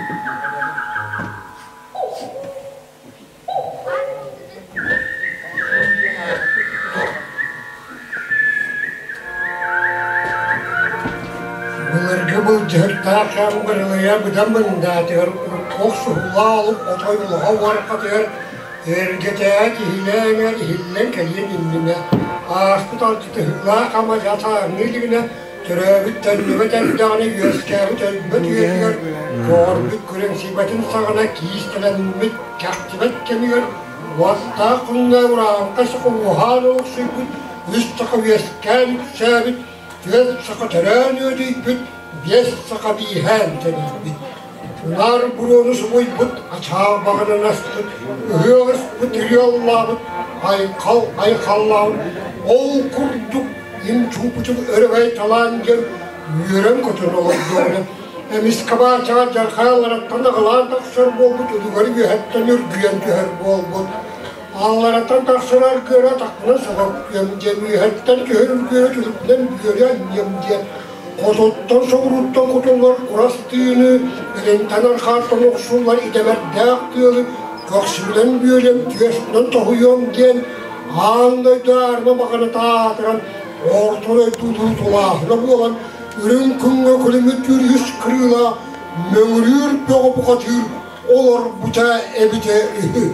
Былыргы былдьаһыктаах кэм бырылыйа быдан мындаатыгар охсуһуулаах олук отой улахан уорҕатыгар эргэтээт иһилээн иһиллэн кэлиэн иннинэ ааспыт алдьатыһыылаах ама дьатааҥҥы илигинэ төрөөбүт төннүбэт эрдэҕинэ үөскээбит өлбөт үйэтигэр көҕөрбүт күрэҥсийбэтин саҕана киистэлэммит кэхтибэт кэмигэр уоттаах күҥҥэ урааҥхай саха уоһаан олохсуйбут үс саха үөскээн үксээбит түөрт саха төрөөн үөдүйбүт биэс саха бииһээн тэнийбит Унаар буруону субуйбут, ачаал баҕанан аспыт, ыһыах ыспыт, ырыаллаабыт, айхал айхаллаабыт, ол курдук им чуупутун өрөгөй талаан диэн үөрэн-көтөн олордоҕуна, эмискэ баачаҕа дьархай аллараттан аҕылаан тахсар буолбут үлүгэр үөһэттэн үргүйэн түһэр буолбут. Аллараттан тахсар аргыара атахпынан соҕоргуйам диэн, үөһэттэн түһэр үргүөрэ түлүкүнэн бүөрэ анньыам диэн Хотуттан соҕурууттан кутуллар курас тыыны, илинтэн арҕааттан охсуллар идэмэрдээх тыалы көхсүбүнэн бүөлүөм, түөспүнэн тоһуйуом диэн аан дойду аарыма баҕаната аатыран, орто дойду улуу тулааһына буолан, үрүҥ күҥҥэ күлүмүттүүр үс кырыылаах мөҥүрүүр бөҕө бухатыыр олорбута эбитэ үһү.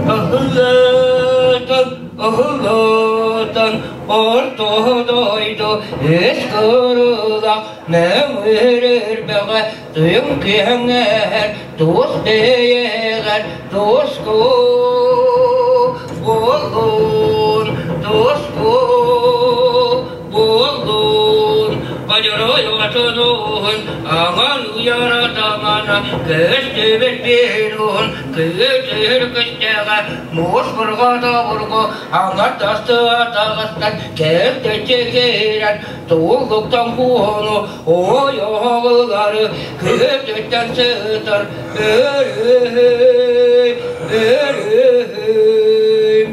Ыһыллытан, ыһыллытан Орто дойду үс кырыла мөҥүрүр бөҕө тыын киэҥэр тус бэйэҕэр туску буоллун туску буоллун Бодьоруйугатунуун аҥан уйаратамана көстүбүт биһируун күтүр көстөҕө муус бурҕата бургу Аҥардас тыатаҕыттан кэлтэччи киирэн тууллуктан кууһуну ойоҕолары күөтүттэн сытар өрүһүй, өрүһүй.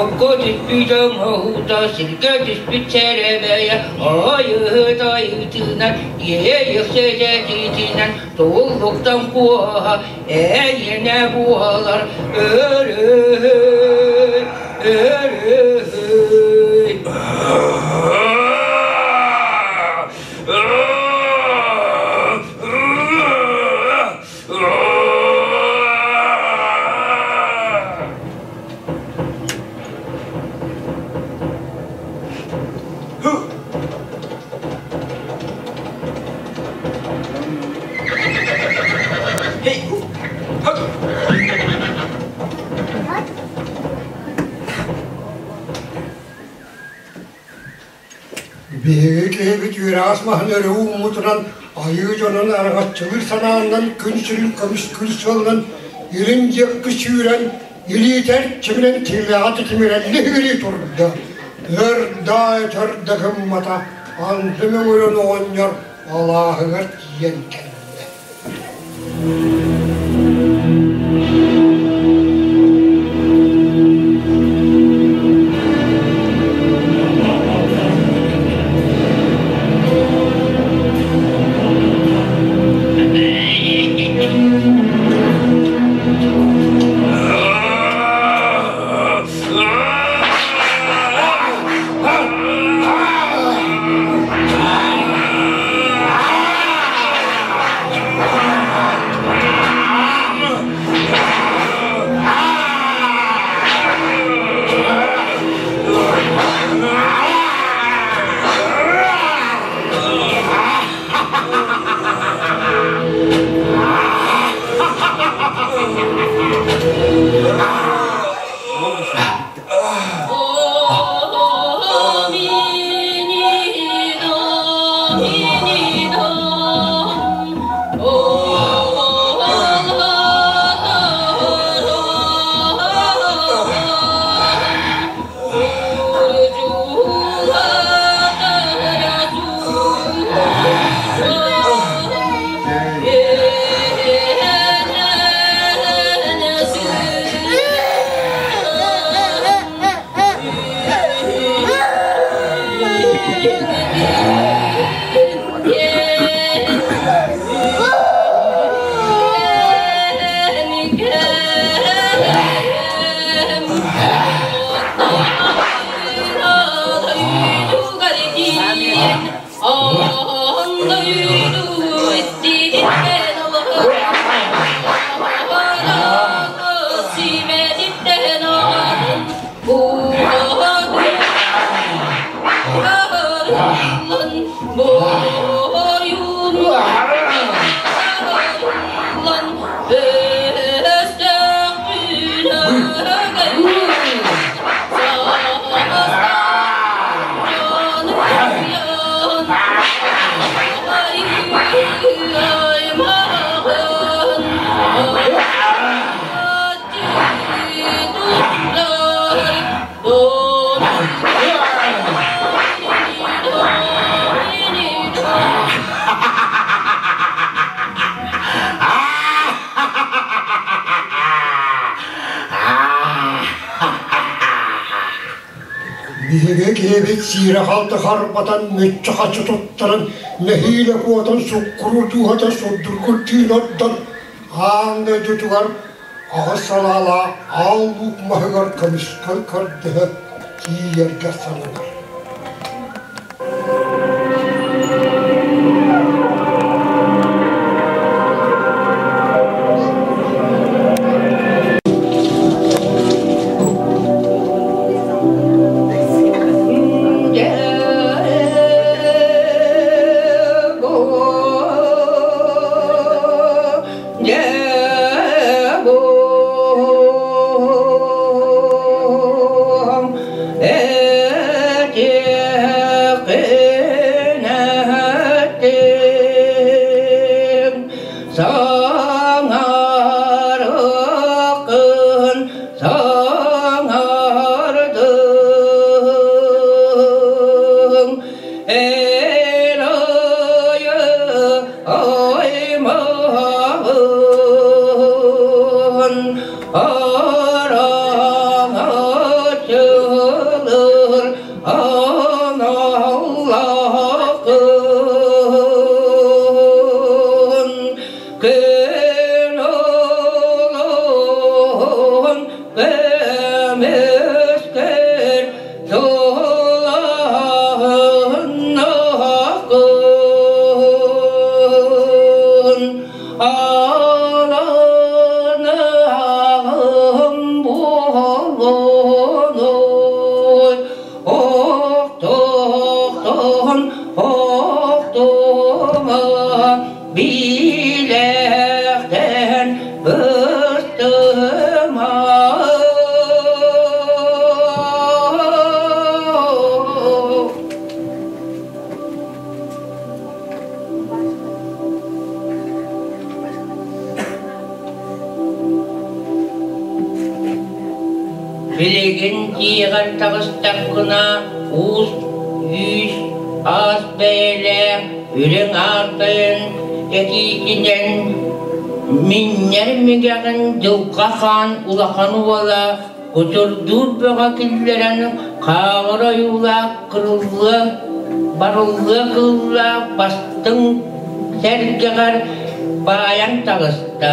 Окко түспүт оҥоһуута сиргэ түспүт сэрэбэйэ айыыт айыытынан иэйэхсэтэтиитинэн тууллуктан куоһа эйиэнэ буолар өрүһүй, өрүһүй. Биһиги киһибит үөрэҕэс маһын өрө ууммутунан айыы дьонун араҥаччылыыр санаанан күн сирин көмүскүүр сыалынан илин диэки сүүрэн илиитэ эрчиминэн тилэҕэ титимирэллиһигирии турда. Өр да өтөр да гыммата анды мөҥүрүн оҕонньор алааһыгар тиийэн кэллэ. Биһиги киһибит сиирэ-халты харбатан мүччү-хаччы туттаран нэһиилэ куотан суккуруур дууһата сурдургур тыын ордон аан дойдутугар аҕыс салаалаах аал луук маһыгар көмүскэл көрдөһө тиийэргэ сананар. Саҥарыкын саҥардың эр аймаҕын араҥаччылыр аналлааххын күн олоҕун көмүскэр тулаһыннааххын аланыаҕым буолуой охтохтон охтума билэхтэн быстыма. Билигин тиэҕэр таҕыстаххына уус үүс аас бэйэлээх үрүҥ аартайын этиитинэн минньэр мүгэҕин Дьылҕа Хаан улахан уола кутурдуур бөҕө киллэрэн хааҕыр ойуулаах кырыллыа барыллыа кыллаах бастыҥ сэргэҕэр баайан таҕыста.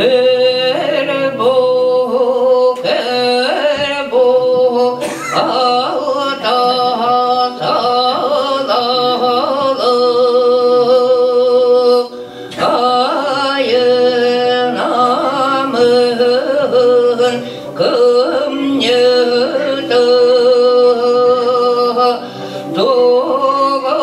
Көр бу, көр бу, Айынамын кымньыты Тугу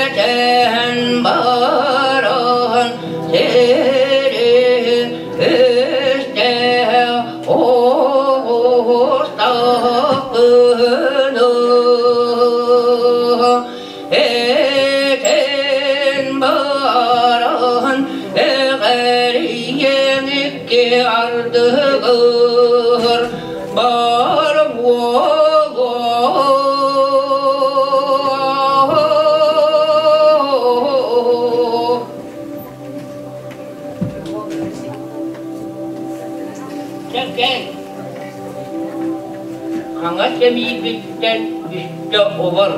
этэн баран сири үстэ оҕустахпына этэн баран эҕэрийэн икки ардыгар бар буолуо. Чэкэй, хаҥас эмиийбиттэн үстэ обор.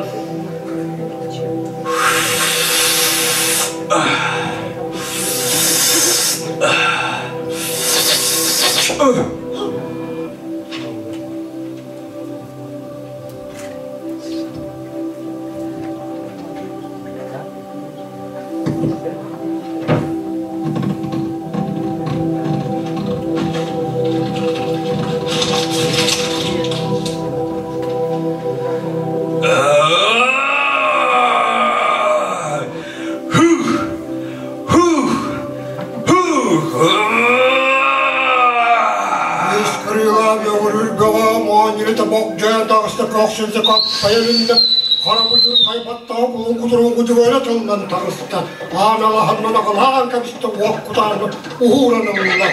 Үс кырыылаах мөҕүрүр бөҕө моонньуну Сылгыта богдьойон таҕыста, көхсүн каппайан үллэ, хара будьур хайбаттаҕа кулун кутуругун кутугуйа тыллан таҕыста, аан алаһаннан аҕылаан кэбистэ, уох кутааны уһууран ылла.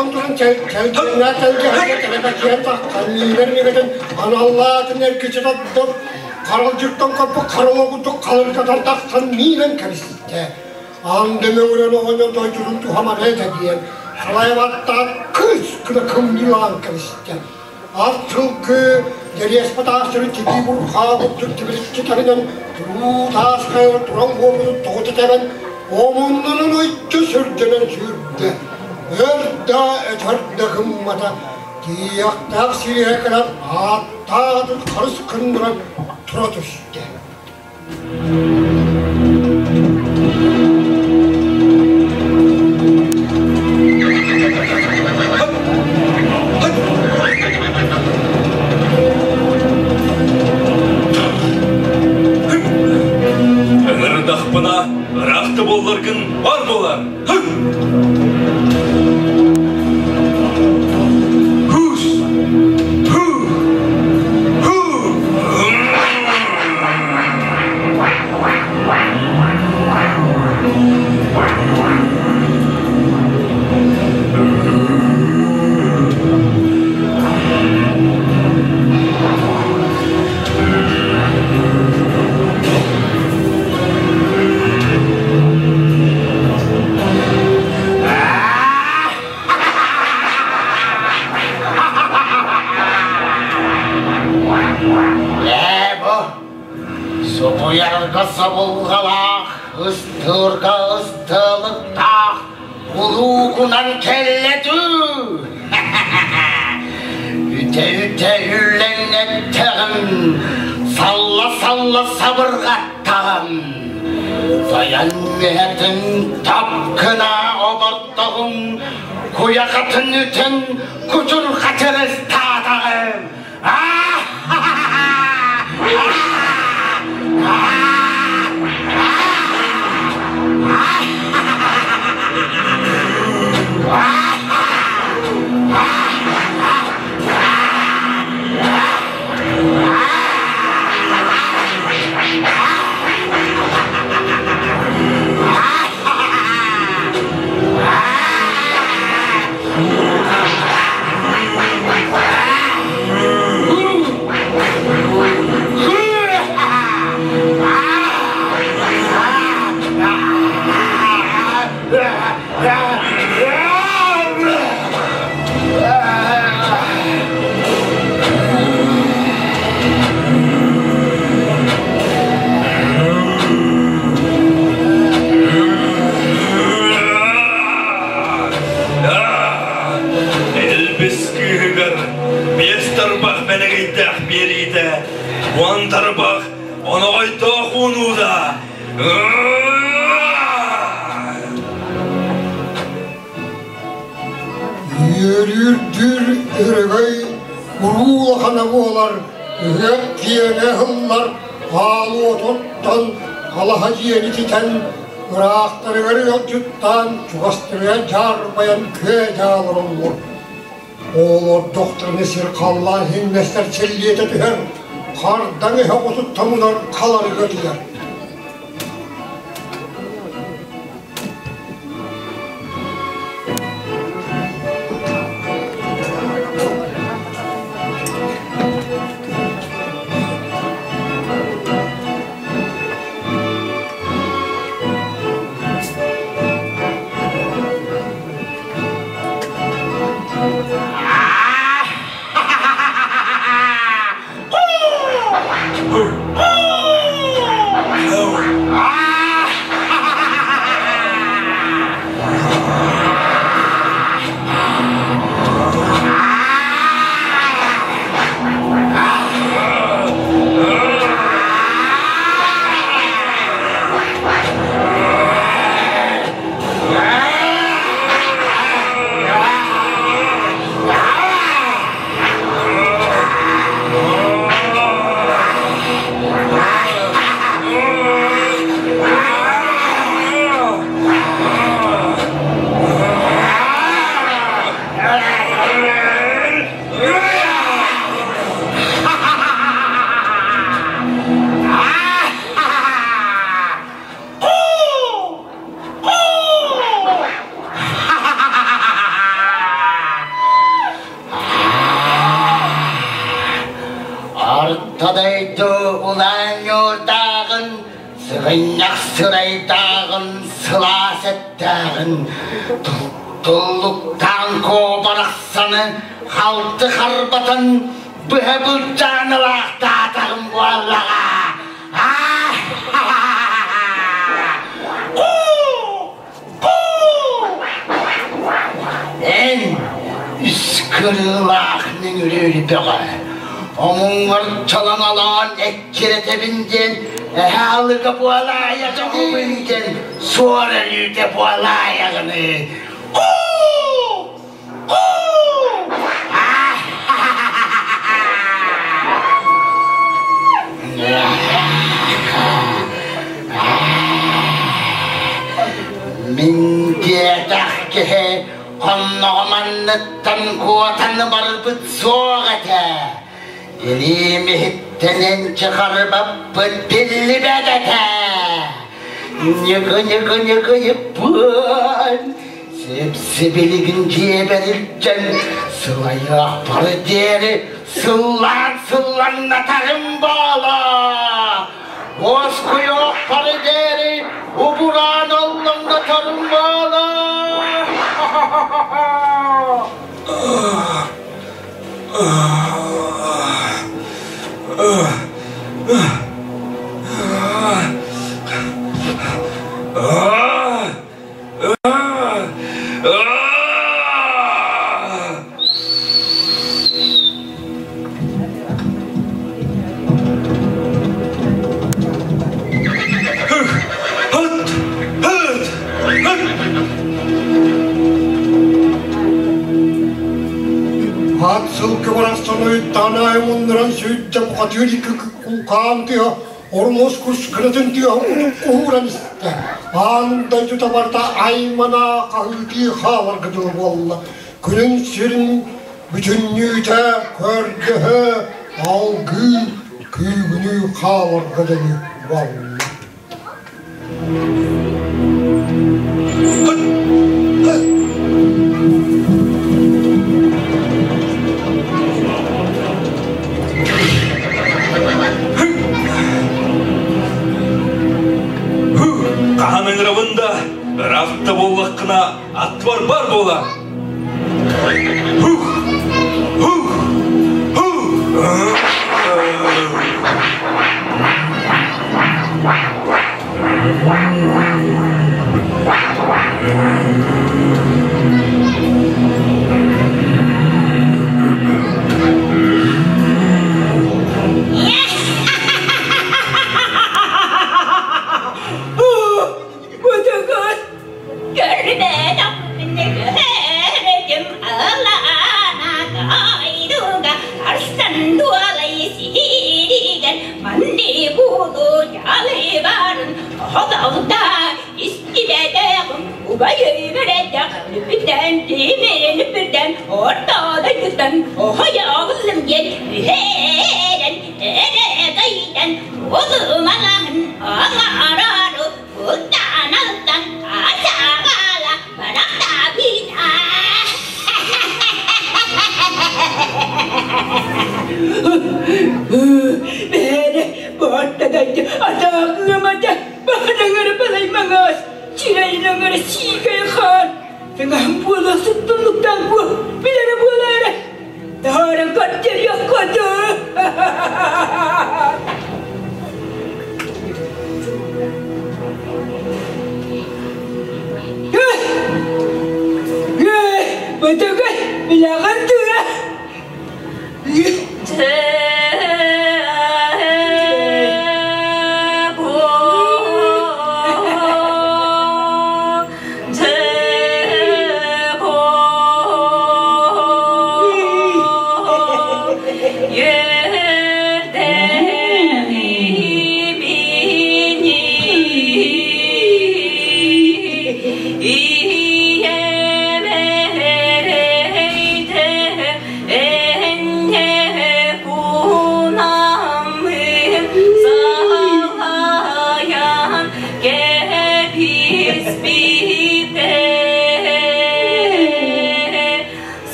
Онтон туран чэлгиҥҥэ тэлгэһэгэ тэлэкэчийэн тахсан миинэр мигэтин аналлаатын эргиччи тардан, харалдьыттан көрбүт харала курдук халыргатан тахсан миинэн кэбистэ. Анды мөҥүрэн оҕонньор дойдутун туһамана этэ диэн салайбаттаах кыыс гына кымньыылаан кэбистэ. Ат сылгы дэриэспэ таастары титии бурхаа курдук тибиличчи таһынан туруу таас хайа туран буолбутун тоҕу тэтэбэн омуннанан ойчу сүрдэнэн сүүрдэ. Өр да өтөр да гыммата тиийэхтээх сириһэ кэлэн ааттаах атын харыс гыннаран тура түстэ. Ыҥырдахпына, ыраах да буолларгын бар буолар. Хус! Ху! Ху! Ээ бу субуйарга собулҕалаах, ыстыырга ыстыалыктаах улуукунан кэллэ дуу? Үтэ-үтэ үллэҥнэттэҕим, салла-салла сабырҕаттаҕым. Сайан үөһэтин тап гына обордоҕум, куйахатын үтэн кучур хачырыстаатаҕым. Элбис кыыһыгар биэс тарбах бэлэгэйдээх биэриитэ, уон тарбах оноҕойдоох уунуута. Үөрүүрдүүр өрөгөй уруу улахана буолар, ыһыах киэҥэ ыһыллар, хаалуотуттан халаһа дьиэни ситэн, ыраахтарыгар ыалдьыттаан, чугастарыгар дьаарбайан күө-дьаа олороллор. Олордохторуна сир халлаан иҥнэстэр силлиэтэ түһэр, хардаҥ эһэ оҕотуттан мунар халарыга түһэр. Сыгынньах сырайдааҕын, сылаас эттээҕин, туллуктаан куобарахсаны халты харбатан быһа былдьаан ылаахтаатаҕым буоллаҕа. Эн үс кырыылаах нөҥүрүөр бөҕө, омуҥҥар чалаҥалаан эккирэтэбин диэн эһэ алыга буолаайаҕын диэн суор өлүүтэ буолаайаҕыный. Мин диэтэх киһи хонноҕум анныттан куотан барбыт суох этэ. Илиим иһиттэн энчи харбаппыт биллибэт этэ. Ньыгы-ньыгы-ньыгыйыппын Сип-сибилигин дьиэбэр илдьэн сылайыахпар диэри сыллаан сыллаҥнатарым буола. Уоскуйуохпар диэри убураан оллоҥноторум буола. Ат сылгы барахсан уйуттаан аайы муннуран сүүрдэ бухатыыр икки кулкаан тыа Орулус кус кыратын тыаһа утук-куһууран истэ. Аан дойду барыта аймана хаһыытыы хааларга дылы буолла. Күнүн сирин бүтүннүүтэ көрдөһө, алгыы, күүгүнүү хааларга дылы буолла. Хаһан ыҥырабын да, ыраах да буоллаххына, аттыбар бар буолар. Хух! Хух! Хух!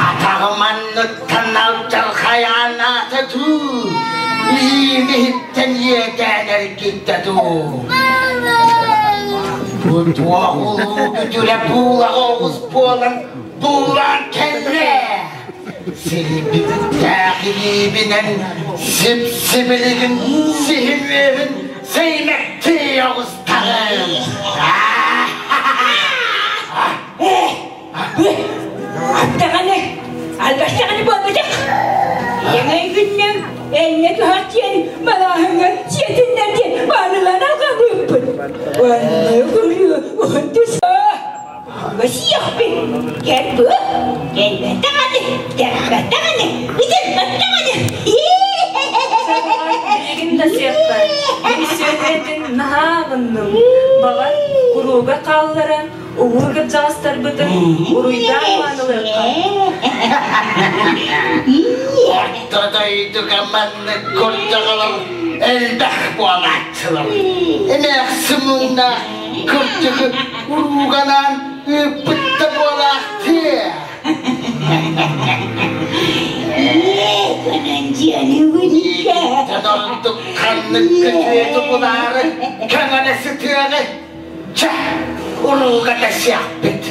Атаҕым анныттан алдьархайаанаата дуу, илиим иһиттэн иэдээн эргиттэ дуу. Бу туох улуу күтүрэ буулаҕа оҕус буолан буулаан кэллэ. Силбиттээх илиибинэн сип-сибилигин сиһин үөһүн сэймэктии оҕустарым. Аттаҕаны, албастаҕаны буолбатах. Ийэҥ өйгүннэҥ, энньэ туһах диэн малааһыҥҥа сиэтиннэр диэн маанылаан алҕабыыппыт. Оннук уһун түс. Сиэхпин, кэл бу, кэлбэтэҕини, кэлбэтэҕини, итирбэтэҕини. Билигин да сиэххэ, мин сүөһэтин наһаа аҕынным. Баҕар, урууга хаалларан, улуу кырдьаҕастарбытын уруйдаан маанылыахха. Орто дойдуга маннык курдьаҕалар элбэх буолааччылар. Эмээхсин муҥнаах кырдьыгы урууганаан ыыппыт да буолаахтыа. Ииттэн ордук ханнык күтүөтү булаары көҥөнө сытыаҕы Чэ, урууга да сиэхпит.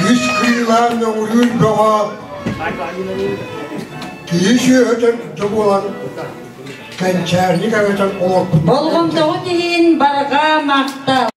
Үс кыылаан мөҥүрүүр бөҕө киһи сүөһүтэ буолан кэнчээрини кэҥэтэн олорбут. Болҕомтоҕут иһин барҕа махтал!